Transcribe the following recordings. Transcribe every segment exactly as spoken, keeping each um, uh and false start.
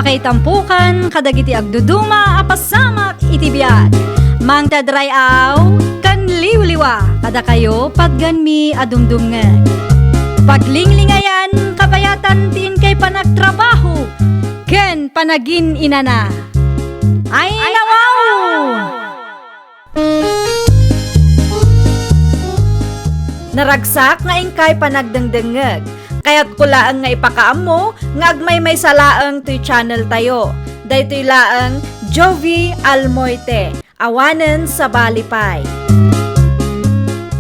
Ay tampukan kadagiti agduduma a pasamak iti biag. Mangted ray-aw ken liwliwa kadakayo patgenmi a dumdumngeg. Paglinglingayan, kabayatan ti inkay panagtrabaho ken panagin-inana. Ay, nawaw! Naragsak nga inkay panagdengdengngeg. Kayatko laeng nga ipakaammo nga agmaymaysa laeng toy channel tayo. Daytoy laeng Jovi Almoite, awanen sabali pay.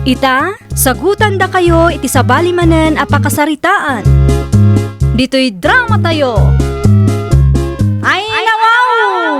Ita, sagutandakayo iti sabali manen a pakasaritaan. Ditoy drama tayo. Ay, nawaw!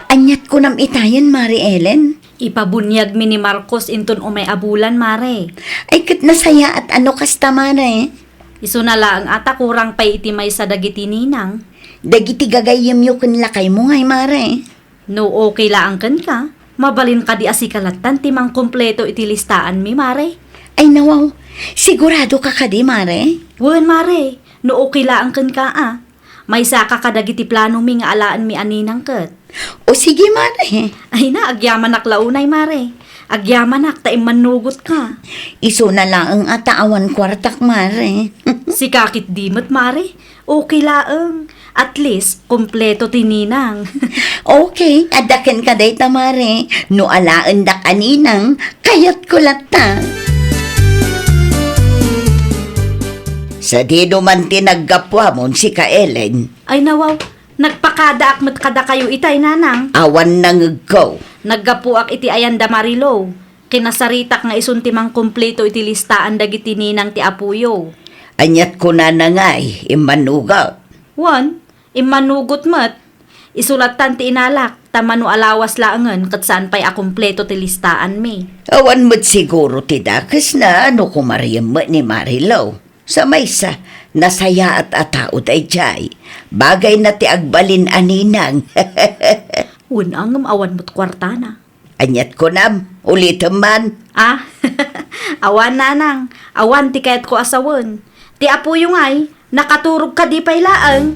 Aniat kunam itayen, Mari Ellen? Ipabuniagmi ni Marcos inton umay a bulan, Mare. Ay, ket nasayaat a no kasta, Mare. Isuna laeng a ta kurang pay iti maysa dagiti ninang. Dagiti gagayyemyo ken lakaymo ngay, Mare. No okay laeng kenka, mabalin kadi a sika lattan ti mangkumpleto iti listaanmi, Mare? Ay, nawaw. Sigurado ka kadi, Mare? Wen, Mare. No okay laeng kenka, a. Maysaka kadagiti planomi nga alaenmi a ninang ket. O sige, Mare. Ay na, agyamanak la unay, Mare. Agyamanak ta immannugotka. Isuna laeng a ta awan kuartak, Mare. Sika ketdi met, Mare. Okay laeng. At least, kompleto ti ninang. Okay, adda kenka dayta, Mare. No alaendak a ninang, kayatko latta. Sadino man ti naggapuamon, sika Ellen? Ay, nawaw, nagpakadaak met kadakayo itay, nanang. Awan nangegko. Naggapuak iti ayan da Marilo. Kinasaritak nga isun ti mangkumpleto iti listaan dagiti ninang ti apoyo. Aniat kunana ngay, immannugot? Wen, immannugot met. Isu lattan ti inalak, ta mano a lawas laengen ket saan pay a kumpleto ti listaanmi. Awan met siguro ti dakesna no kumariem met ni Marilo. Sa maysa, nasayaat a tao daydiay. Bagayna ti agbalin a ninang. Wen a ngem awan met kuartana. Aniat kunam, ulitem man. Ah, awan, nanang. Awan ti kayatko a sawen. Ti apoyo ngay, nakaturog kadi pay laeng.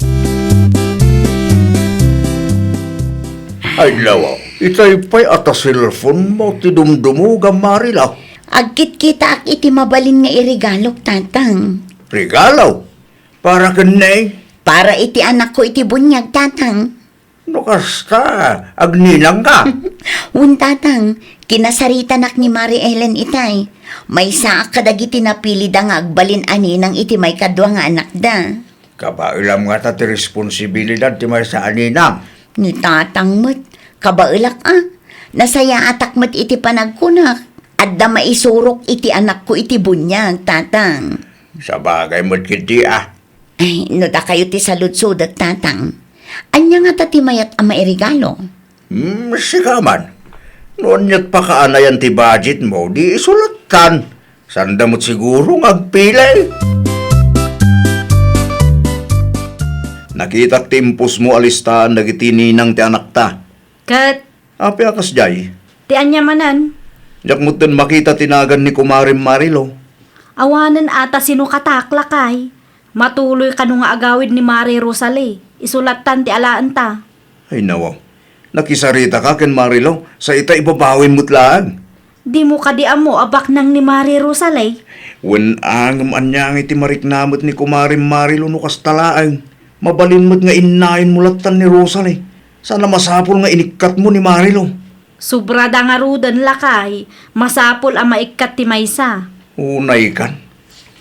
Ay, nawa, itay pay a ta cellphone mo ti dumdumogam, Marilo. Agkitkitaak iti mabalin nga iregalok, Tatang. Regalo? Para ken ni? Para iti anakko iti buniag, Tatang. No kasta, agninangka? Wen, Tatang, kinasaritanak ni Mari Ellen itay. Maysaak kadagiti napilida nga agbalin a ninang iti maikadua nga anakda. Kabaelam ngata ti responsibilidad ti maysa a ninang. Ni Tatang met, kabaelak a. Nasayaatak met iti panagkunak. Adda maisurok iti anakko iti buniag, Tatang. Sabagay met ketdi a. Ay, no dakayo ti saludsodek, Tatang. Ania ngata ti mayat a mairegalo? Hmm, sika man. No aniat pakaanayan ti budget mo, di isulattan. Sanda met siguro nga agpili. Nakitak ti impos mo a listaan dagiti ninang ti anakta. Ket? Apay a kasdiay? Ti ania manen? Diak metten makita ti nagan ni Kumarem Marilo. Awanen a ta sino katak, lakay. Matuloy kano nga agawid ni Mari Rosalie. Isulattan ti alaenta. Ay, nawaw. Nakisaritaka ken Marilo, sa ita ibabawim met laeng. Dimo kadi ammo a baknang ni Mari Rosalie? Wen a ngem ania ngay ti marikna met ni Kumarem Marilo no kasta laeng. Mabalin met nga innayenmo lattan ni Rosalie. Saan a masapul nga inikkatmo ni Marilo. Sobrada ngaruden, lakay. Masapul a maikkat ti maysa. Unay kan.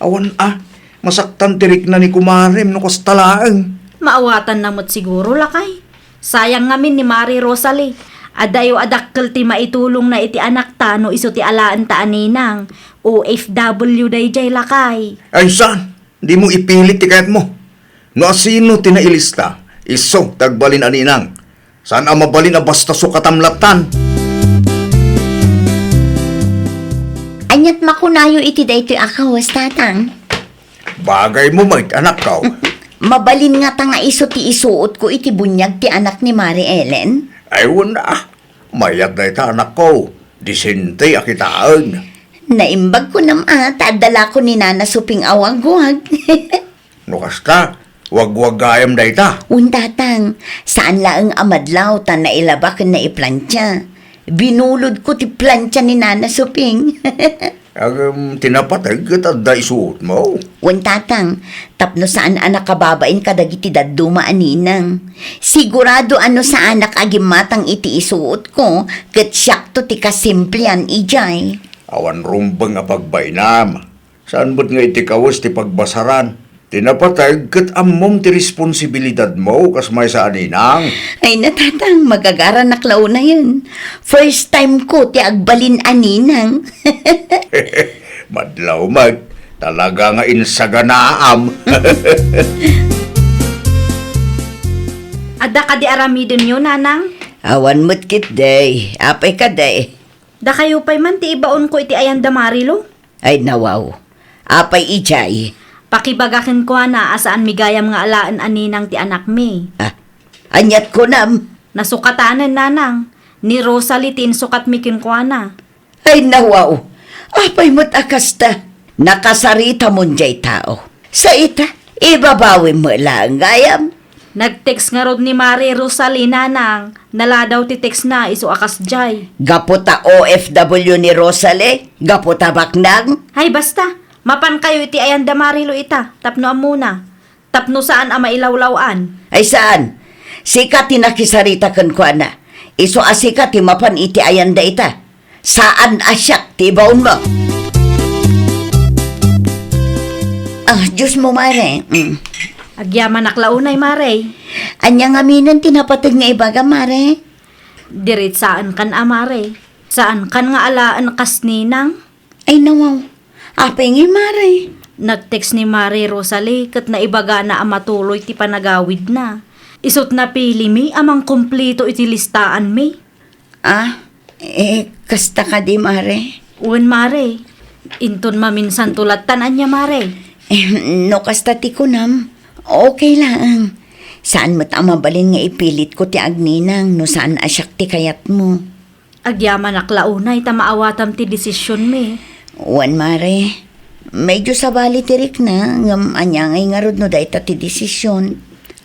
Awan a. Masaktan ti rikna ni Kumarem no kasta laeng. Maawatanna met siguro, lakay. Sayang ngamin ni Mari Rosalie. Adayo a dakkel ti maitulongna iti anakta no isu ti alaenta a ninang. O F W daydiay, lakay. Ay, saan? Dimo ipilit ti kayatmo. No asino ti nailista, isu ti agbalin a ninang. Saan a mabalin a basta sukatam lattan. Aniat makunayo iti daytoy a kawes, Tatang? Bagaymo met, anakko. Mabalin ngata nga isu ti isuotko iti buniag ti anak ni Mari Ellen? Ay, wen a. Mayat dayta, anakko. Disente a kitaen. Naimbag kunam a, ta adda la ko ni Nana Suping a wagwag. No kasta, Wagwag gayam dayta. Wen, Tatang, saan laeng a madlaw ta nailaba ken naiplantia. Binulodko ti plantia ni Nana Suping. Agem, ti napateg ket adda isuotmo? Wen, Tatang, tapno saan a nakababain kadagiti dadduma a ninang. Sigurado a no saanak a gimmatang iti isuotko, ket siakto ti kasimplian idiay. Awan rumbeng a pagbainam. Saan met nga iti kawes ti pagbasaran? Ti napateg ket ammom ti responsibilidadmo kas maysa a ninang. Ay na, Tatang, magagaranak la unayen. First time ko ti agbalin a ninang. Madlaw met, talaga nga insaganaam. Adda kadi aramidenyo, Nanang? Awan met ketdi. Apay kadi? Dakayo pay man ti ibaonko iti ayan da Marilo? Ay, nawaw. Apay idiay? Pakibaga kenkuana a saanmi gayam nga alaen a ninang ti anakmi. Ah, aniat kunam? Nasukatanen, Nanang. Ni Rosalie ti insukatmi kenkuana. Ay, nawaw. Apay met a kasta? Nakasaritamon diay tao. Sa ita, ibabawim met laeng gayam. Nag-text ngarud ni Mare Rosalie, Nanang. Naladaw ti text na, isu a kasdiay. Gapu ta O F W ni Rosalie? Gapu ta baknang? Ay, basta. Mapankayo iti ayan da Marilo ita, tapno ammona. Tapno saan a mailawlaw-an. Ay, saan. Sika ti nakisarita kenkuana. Isu a sika ti mapan iti ayan da ita. Saan a siak ti ibaonmo. Ah, Diyos mo, Mare. Mm. Agyamanak la unay, Mare. Ania ngaminen ti napateg nga ibaga, Mare? Diritsaenkan a, Mare. Saankan nga alaen kas ninang? Ay, nawaw. Apay ngay, Mare? Nag-text ni Mare Rosalie ket naibagana a matuloy ti panagawidna. Isut' napilimi a mangkumplito iti listaanmi. Ah, eh, kasta kadi, Mare? Wen, Mare. Inton maminsanto lattan ania, Mare? Eh, no kasta ti kunam, okay laeng. Saan met a mabalin nga ipilitko ti agninang no saan a siak ti kayatmo. Agyamanak la unay ta maawatam ti desisionmi. Wen, Mare. Medyo sabali ti rikna, ngem ania ngay ngarud no dayta ti desision?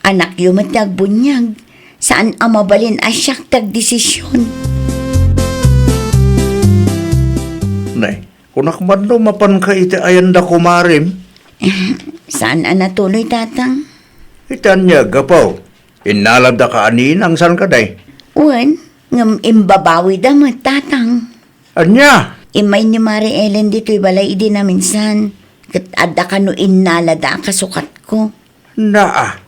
Anakyo met ti agbuniag. Saan a mabalin a siak ti agdesision. Nay, kunak man no mapanka iti ayan da kumarem? Eh, saan a natuloy, Tatang? Iti ania, gapu? Innaladaka a ninang, saan kadi? Wen, ngem imbabawida met, Tatang. Ania? Immay ni Mari Ellen ditoy balay idi naminsan, ket adda kano innalada a kasukatko. Naa,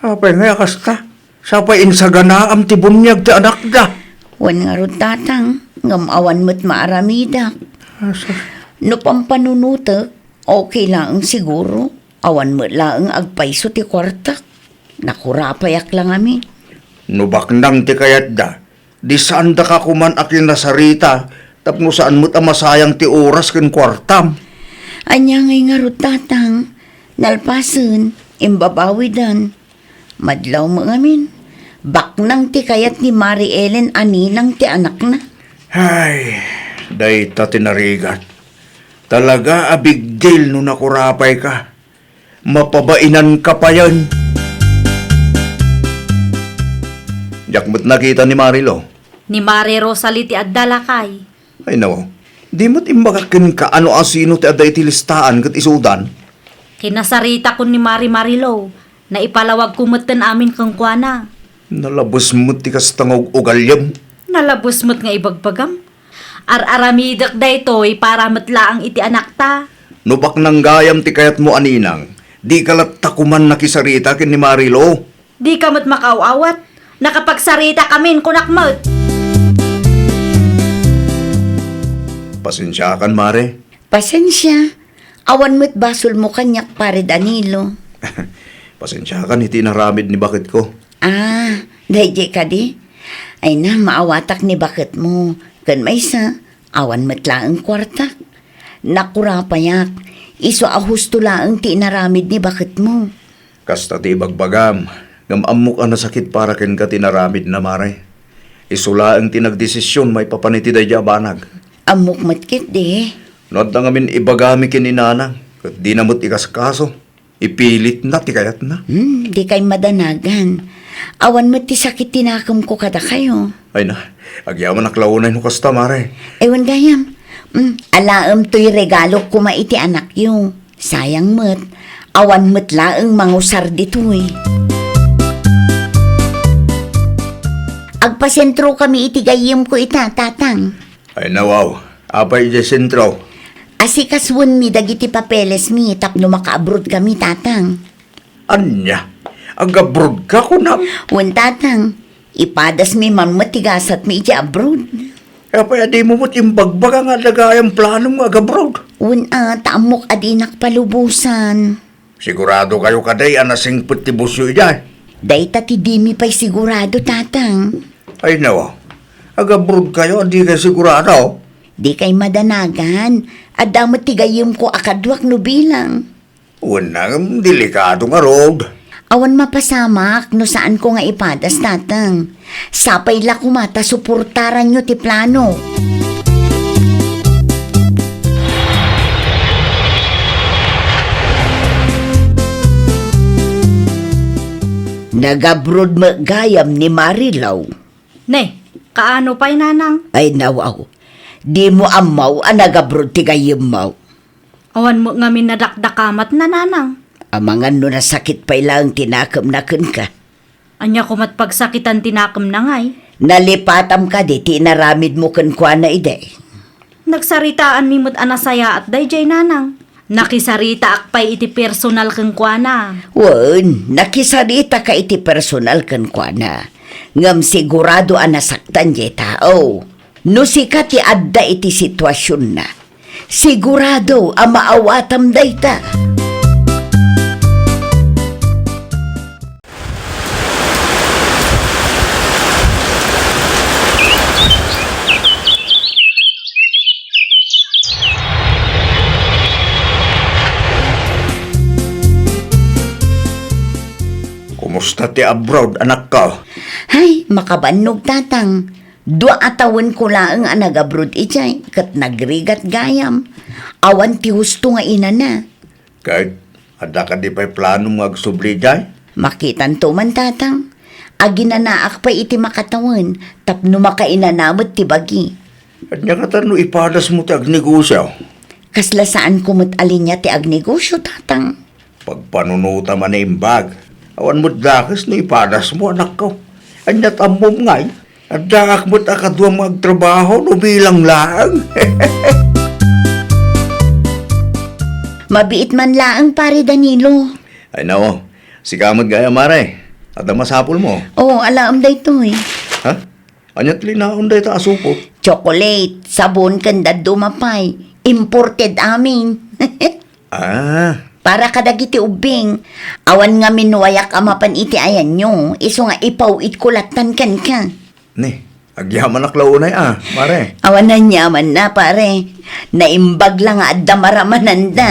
apay ngay a kasta? Sapay insaganaam ti buniag ti anakda. Wen ngarud, Tatang, ngem awan met maaramidak. Asa? No pampanunotek, okay laeng siguro. Awan met laeng agpayso ti kuartak. Nakurapayak la ngamin. No baknang ti kayatda, di saandaka koman a kinasarita tapno saan met a masayang ti oras ken kuartam. Ania ngay ngarud, Tatang? Nalpasen, imbabawiden. Madlaw met ngamin. Baknang ti kayat ni Mari Ellen a ninang ti anakna. Ay, dayta ti narigat. Talaga a big deal no nakurapayka. Mapabainanka payen. Diak met nakita ni Marilo. Ni Mari Rosalie ti adda, lakay. Ay, nawaw. Di met imbagak kenka no asino ti adda iti listaan ket isudan? Kinasaritakon ni Mari Marilo. Naipalawagko metten amin kenkuana. Nalabes met ti kasta nga ug-ugalyem. Nalabes met nga ibagbagam. Ar-aramidek daytoy para met laeng iti anakta. No baknang gayam ti kayatmo a ninang, dika latta koman nakisarita ken ni Marilo. Dika met makaaw-awat. Nakapagsarita kamin, kunak met. Pasensiakan, Mare. Pasensia. Awan met basolmo kaniak, Pare Danilo. Pasensiakan iti inaramid ni baketko. Ah, daydiay kadi? Ay na, maawatak ni baketmo. Ken maysa, awan met laeng kuartak. Nakurapayak, isu a husto laeng ti inaramid ni baketmo. Kasta ti ibagbagam, ngem ammok a nasakit para kenka ti inaramidna, Mare. Isu laeng ti nagdesision maipapan iti daydiay a banag. Ammok met ketdi. No adda ngamin ibagami ken ni Nanang, ket dina met ikaskaso. Ipilitna ti kayatna. Hmm, dikay madanagan. Awan met ti sakit ti nakemko kadakayo. Ay na, agyamanak la unay no kasta, Mare. Ay, wen gayam. Hmm, alaem toy regalo koma iti anakyo. Sayang met, awan met laeng mangusar ditoy. Agpasentrokami iti gayyemko ita, Tatang. Ay, nawaw. Apay idiay sentro? Asikasuenmi dagiti papelesmi tapno maka-abroadkami, Tatang. Ania? Agabroadka, kunam? Wen, Tatang. Ipadasmi man met ti gasatmi idiay abroad. Apay a dimo met imbagbaga nga adda gayam planom nga agabroad? Wen a, ta ammok a dinak palubosan. Sigurado kayo kadi a nasingpet ti busyo idiay? Dayta ti dimi pay sigurado, Tatang. Ay, nawaw. Agabroad kayo a dikay sigurado? Dikay madanagan. Adda met ti gayyemko a kaduak no bilang. Wen, delikado ngarud. Awan mapasamak no saanko nga ipadas, Tatang. Sapay la koma ta suportaranyo ti plano. Nagabroad met gayam ni Marilaw. Ne, kaano pay, Nanang? Ay, nawaw. Dimo ammo a nagabroad ti gayyemmo. Awan met ngamin nadakdakamatna, Nanang. Amangan no nasakit pay laeng ti nakemna kenka. Ania komat pagsakitan ti nakemna ngay? Nalipatam kadi ti inaramidmo kenkuana idi? Nagsaritaanmi met a nasayaat daydiay, Nanang. Nakisaritaak pay iti personal kenkuana. Wen, nakisaritaka iti personal kenkuana. Ngem sigurado a nasaktan diay tao. No sika ti adda iti situasionna, sigurado a maawatam dayta. Kumusta ti abroad, anakko? Ay, makabannog, Tatang. Dua a tawenko laeng a nag-abroad idiay, ket nagrigat gayam. Awan ti husto nga inana. Ket adda kadi pay planom nga agsubli idiay? Makitanto man, Tatang. Aginanaak pay iti makatawen tapno makainana met ti bagi. Ania ngata no ipadasmo ti agnegosio? Kasla saanko met a linia ti agnegosio, Tatang. Pagpanunotam a naimbag. Awan met dakes no ipadasmo, anakko. Aniat ammom ngay? Addaak met a kaduam nga agtrabaho no bilang laeng. Mabiit man laeng, Pare Danilo. Ay, nao. Sika met gayam, Mare. Adda masapulmo? Oo, alaem daytoy. Ha? Aniat linaon dayta a supot? Chocolate, sabon, ken dadduma pay. Imported amin. Ah. Para kadagiti ubbing, awan ngamin no ayak a mapan iti ayanyo, isu nga ipaw-itko lattan kenka. Ni, agyamanak la unay a, Mare. Awan aniamanna, Pare. Naimbag la nga adda maramananda.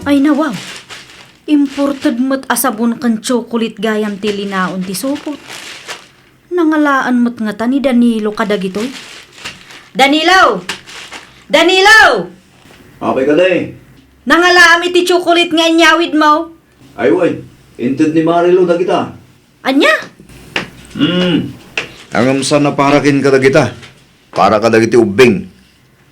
Ay, nawaw. Imported met a sabon ken chocolate gayam ti linaon ti supot. Nangalaen met ngata ni Danilo kadagitoy. Danilo! Danilo! Apay kadi? Nangalaam iti chocolate nga inyawidmo. Ay, wen, inted ni Marilu dagita. Ania? Hmm. Ngem saan a para kenka dagita? Para kadagiti ubbing.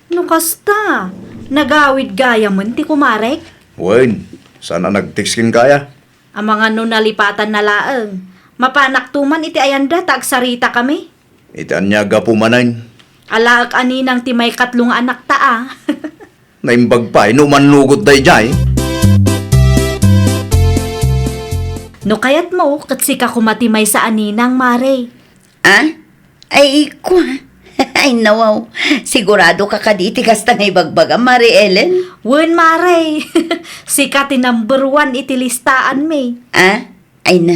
No kasta, nagawid gayamen ti kumarek? Wen, saan a nag-text kenka aya? Amangan no nalipatanna laeng. Mapanakto man iti ayanda ta agsaritakami. Iti ania a gapu manen? Alaek a ninang ti maikatlo nga anakta a. Naimbag pay no umannugot daydiay. No kayatmo, ket sika koma ti maysa a ninang, Mare. Ah? Ay, kua. Ay, nawaw. Sigurado ka kadi iti kasta nga ibagbagam, Mare Ellen? Wen, Mare. Sika ti number one iti listaanmi. Ah? Ay na,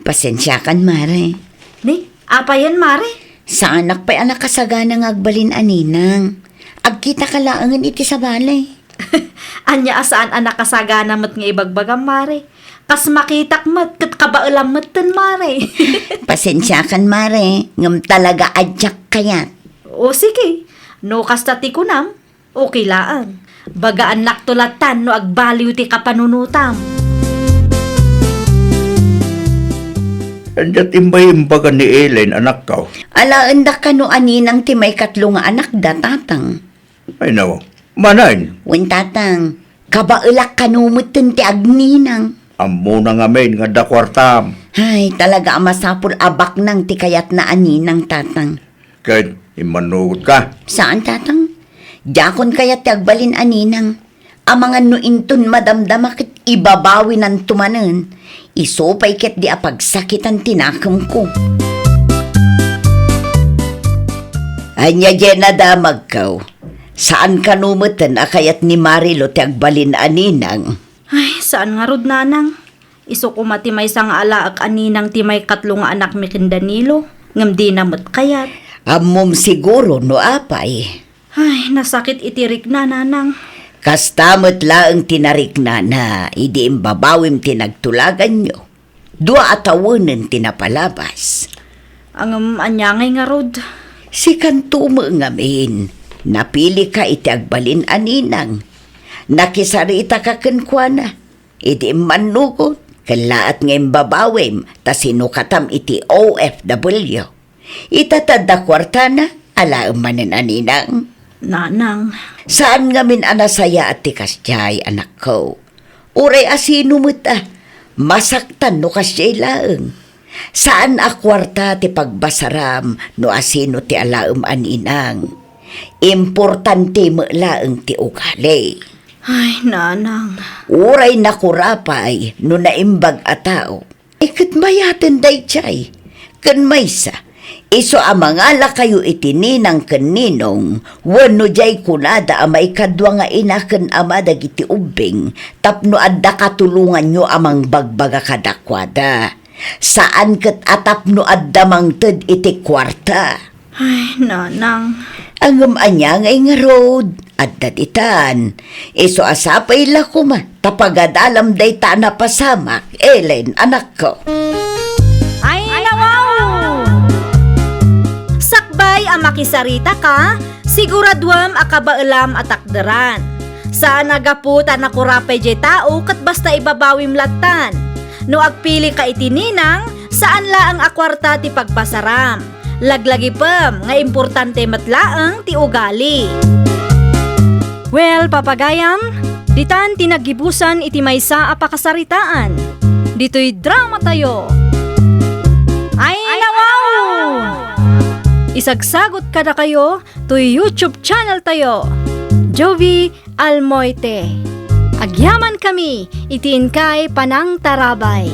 pasensiakan, Mare. Ni, apayen, Mare? Saanak pay a nakasagana nga agbalin a ninang. Agkitaka laengen iti sabali. Ania a saan a nakasagana met nga ibagbagam, Mare? Kas makitak met ket kabaelam metten, Mare. Pasensiakan, Mare, ngem talaga a diak kayat. O, sige. No kasta ti kunam, Okay laeng. Bagaannakto lattan no agbaliw ti kapanunotam. Ania ti imbag ni Elaine, anakko? Alaendak kano a ninang ti maikatlo nga anakda, Tatang. Ay, no. Manen? Wen, Tatang. Kabaelak kano metten ti agninang. Ammona ngamin nga adda kuartam. Ay, talaga a masapul a baknang ti kayatna a ninang, Tatang. Ket immannugotka? Saan, Tatang. Diakon kayat ti agbalin a ninang. Amangan no inton madamdama ket ibabawinanto manen. Isu pay ketdi a pagsakitan ti nakemko. Ania diay nadamagko? Saan kano metten a kayat ni Marilo ti agbalin a ninang? Ay, saan ngarud, Nanang. Isu koma ti maysa nga alaek a ninang ti maikatlo nga anakmi ken Danilo, ngem dina met kayat. Ammom siguro no apay. Ay, nasakit iti rikna, Nanang. Kasta met laeng ti nariknana idi imbabawim ti nagtulaganyo. Dua a tawenen ti napalabas. Ngem ania ngay ngarud? Sikanto met ngamin, napilika iti agbalin a ninang. Nakisaritaka kenkuana. Idi immannugot, kellaat nga imbabawim ta sinukatam iti O F W. Ita ti adda kuartana, alaem manen a ninang. Nanang. Saan ngamin a nasayaat ti kasdiay, anakko. Uray asino met a, masaktan no kasdiay laeng. Saan a kuarta ti pagbasaram no asino ti alaem a ninang. Importante met laeng ti ugali. Ay, Nanang. Uray nakura pay no naimbag a tao. Ay, ket mayaten daydiay. Ken maysa, isu a mangalakayo iti ninang ken ninong, wenno diay kunada a maikadua nga ina ken ama dagiti ubbing, tapno adda katulonganyo a mangbagbaga kadakuada. Saan ket a tapno adda mangted iti kuarta. Ay, Nanang. Ngem ania ngay ngarud? Adda ditan. Isu a sapay la koma ta pagadalam dayta a napasamak, Elaine, anakko. Ay, nawaw! Sakbay a makisaritaka, siguraduem a kabaelam a takderan. Saan a gapu ta nakura pay diay tao ket basta ibabawim lattan. No agpilika iti ninang, saan laeng a kuarta ti pagbasaram. Laglagipem nga importante met laeng ti ugali. Well, papagayam, ditan ti naggibusan iti maysa a pakasaritaan. Ditoy dramatayo. Ay, nawaw! Isagsagot kadakayo toy YouTube channel tayo, Jovie Almoite. Agyamankami iti inkay panangtarabay.